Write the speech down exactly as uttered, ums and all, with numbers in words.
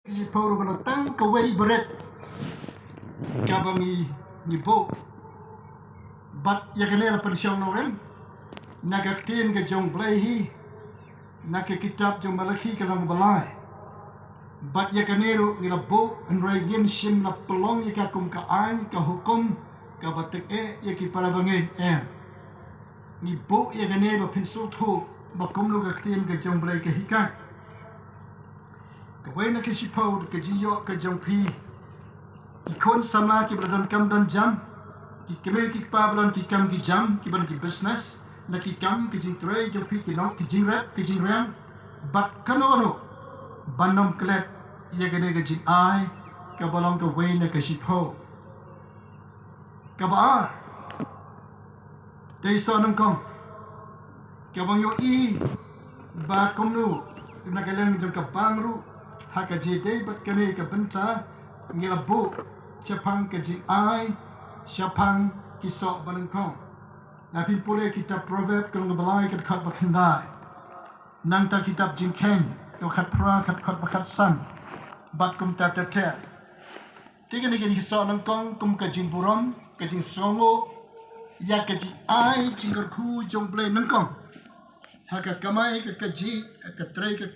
Shiphew ruh ka long tang kawei barit kaba ngi, ngi buh. Bad ïa kane la pynshong nongrim na ka ktien ka jong Blei hi, na ka kitab jong Malakhi ka lynnong ba lai. Bad ïa kane ruh ngi la buh, hynrei ngim shym la pynlong ïa ka kum ka aiñ, ka hukum kaba tyngeh ïa ki para bangeit, em. Ngi buh ïa kane ba phin sngewthuh ba kumno ka ktien ka jong Blei ka hikai. Kawei na ki shiphew, ka jingïoh ka jong phi, ki khun samla kiba la don kam don jam, ki kmie ki kpa ba la don ki kam ki jam, kiba don ki business, na ki kam ki jingtrei jong phi, ki nong, ki jingrep ki jingriang, bad kano kano, ban ym klet ïa kane ka jingai kaba long kawei na ka shiphew. Kaba ar, dei soh nyngkong, kaba ngi ïohi ba kumno na ka liang jong ka bank ruh, ha ka jingïadei bad kane ka bynta, ngi la buh shaphang ka jingai shaphang ki soh ba nyngkong. Lada phin pule kitab Proverb ka lynnong ba lai ka dkhot ba khyndai, nangta kitab Jingkheiñ ka khatphra, ka dkhot ba khatsan, bad kumta ter ter. Te kine ki soh nyngkong kum ka jingburom, ka jingsngewnguh ïa ka jingai jingkyrkhu jong Blei nyngkong, ha ka kamai, ka kajih, ka trei, ka